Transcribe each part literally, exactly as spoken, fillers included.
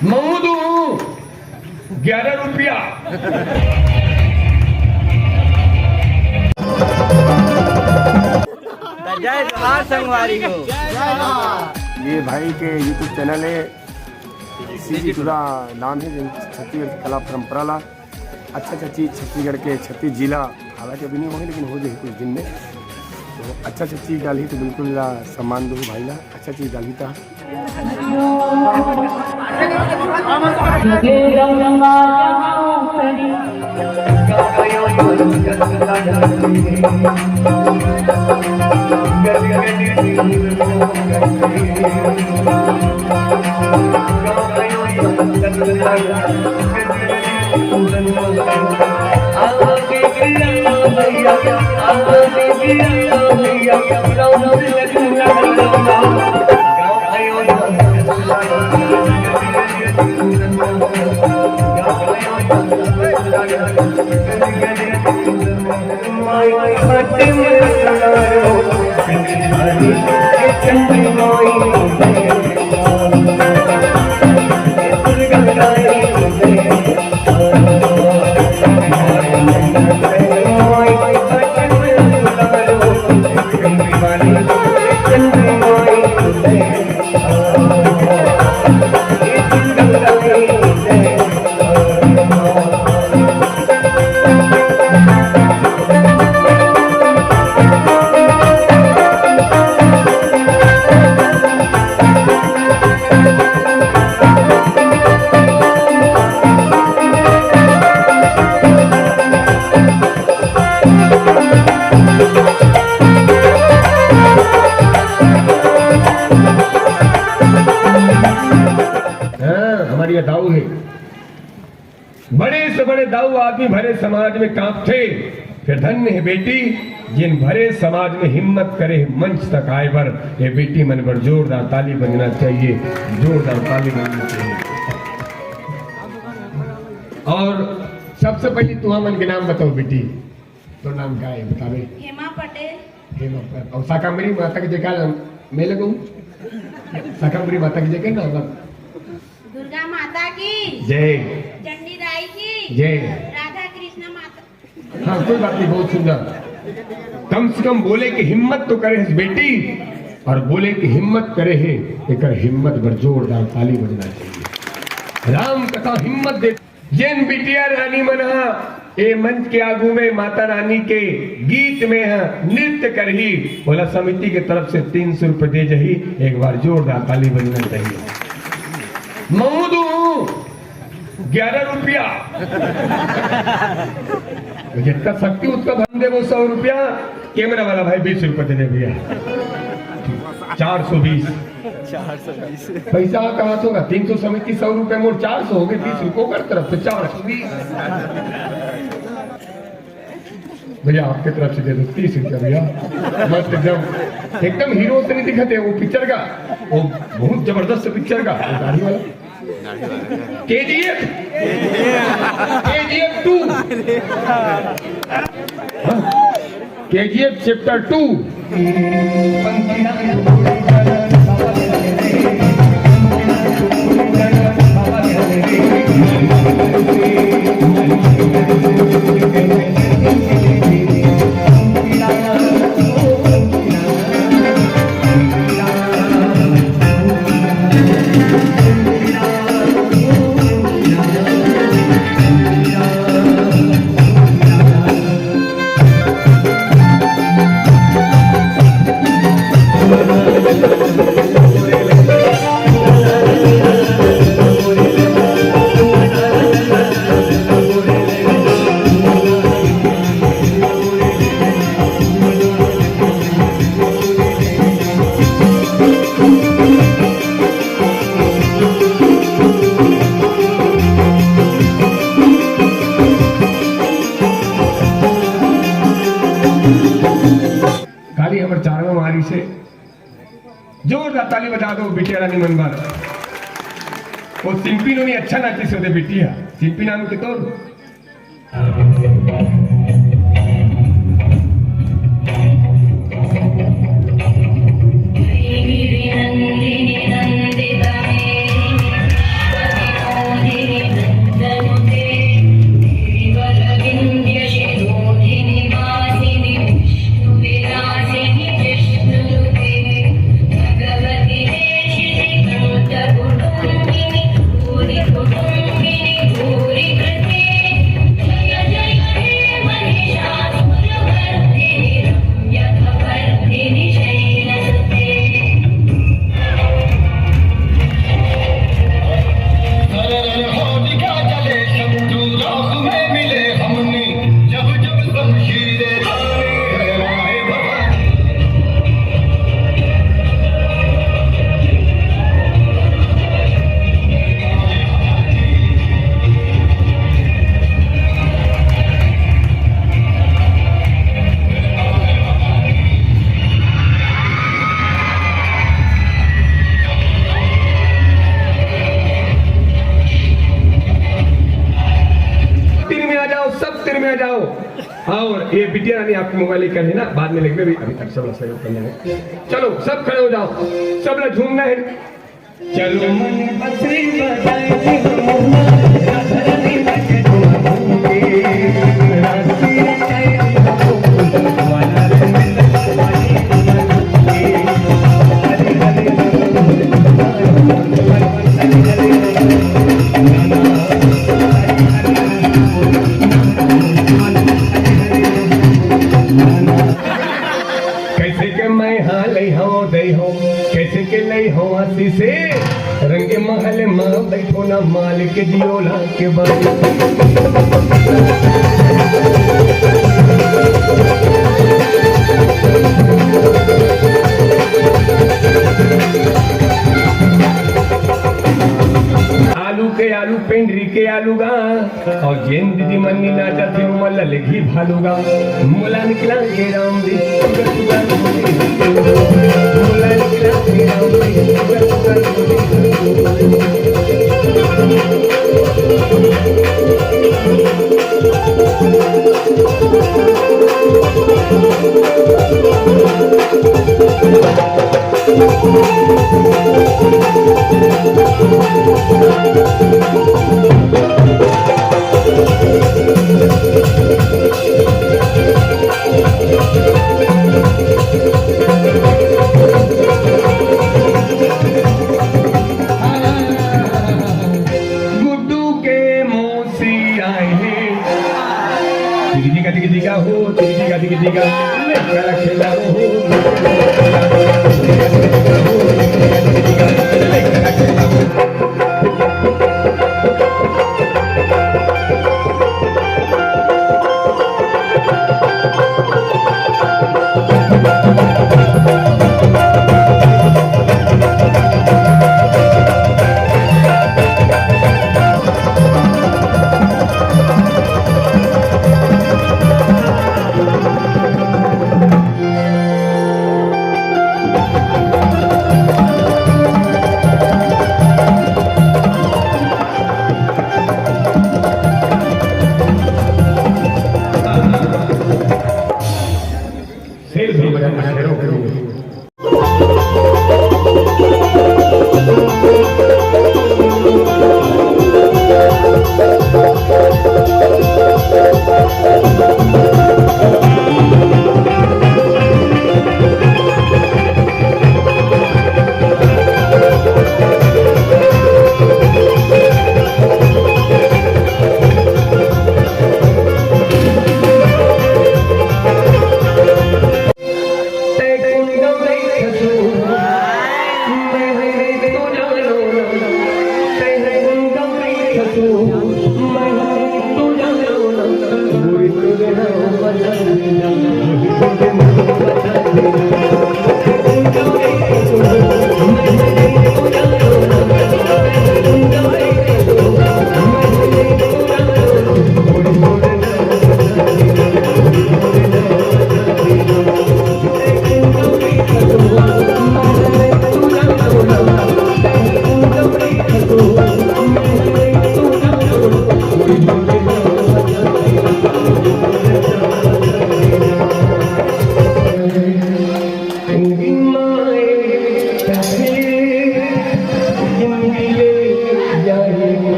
महूं दूं ग्यारह रुपया। त जय जोहार संगवारी हो। ये भाई के YouTube चैनल हे, सीजी टूरा नाम हे, जेन छत्तीसगढ़ के कला परंपरा ला, अच्छा अच्छा चीज छत्तीसगढ़ के, छत्तीस जिला, हालांकि अभी नहीं होही, लेकिन हो जाही कुछ दिन में। तो अच्छा अच्छा चीज डालही तो बिल्कुल ला सम्मान दो भाई ला, अच्छा चीज डालही ता। हाँ, हमारी ये दाऊ है। बड़े से बड़े दाऊ आदमी भरे समाज में कांपथे। फिर धन्य है बेटी, जिन भरे समाज में हिम्मत करे है मंच तक आए बर। ये बेटी मन बर जोरदार ताली बजना चाहिए, जोरदार ताली बजना चाहिए। और सबसे पहले तुहा मन के नाम बताओ बेटी, तो नाम का है बतावे? हेमा पटेल। हेमा पटेल। और शाकंभरी माता के जयकार मैं लगाऊं? शाकंभरी माता के जयकार ना, बस। दुर्गा माता की जय। चंडी दाई की जय। राधा कृष्ण माता। हाँ, कोई बात नहीं, बहुत सुंदर। कम से कम बोले कि हिम्मत तो करे है बेटी, और बोले कि हिम्मत करे है, एकर हिम्मत बर जोरदार ताली बजना चाहिए। राम कथा हिम्मत दे। जेन बिटिया रानी मन ह ए मंच के आगू में माता रानी के गीत में ह नृत्य करही, ओला समिति के तरफ से तीन सौ रुपए दे जही। एक बार जोरदार ताली बजना चाहिए। महूं दूं ग्यारह रुपया। जितना शक्ति उतना धन देबो, सौ रुपया। कैमरा वाला भाई बीस रुपए दे दे भैया। चार सौ बीस। चार सौ बीस। पैसा कहाँ से होगा? तीन सौ समिति, सौ रुपए मोर, चार सौ हो गए, बीस रुपये कर तरफ से चार सौ बीस। भैया, आपके तरफ से दे दो तीस रुपया भैया। मस्त एकदम, एकदम हीरो से नहीं दिखाते वो पिक्चर का, वो बहुत जबरदस्त पिक्चर का, वो दाढ़ी वाला। KGF, KGF two, KGF chapter two. काली हमर चारवा मारी से जोरदार ताली बजा दो बिटिया रानी मन बर। वो सिंपी नोनी अच्छा नाचिस होते बिटिया। सिंपी नाम के तोर और ये बिटिया रानी आपके मोबाइल लेकर है ना, बाद में लेके भी अभी तक सब सहयोग करना है। चलो, सब खड़े हो जाओ, सब लोग झूमना है। चलो मन बसरी बजाई, कैसे के मैं हा लई हव दई हो, कैसे के लई हव आशीष, रंग महल मा बैठो ना मालिक जियो लाके बारी। आलू के आलू, पेंडरी के आलू गा। अउ जेन दीदी मन नी नाचत हे, ओमन ल लेगही भालू गा। मोला निकला के राम दे, मोला निकला के राम दे। गुड्डू के मौसी आए हैं। दिगदिगा, दिगदिगा हो, दिगदिगा, दिगदिगा। लेकर खेला हो, लेकर खेला हो।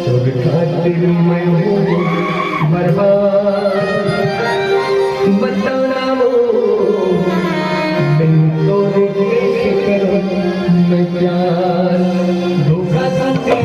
तोर खातिर मैं हूँ बर्बाद। बता ना वो, बिन तोरे कैसे करूँ मैं प्यार। धोखा खातिर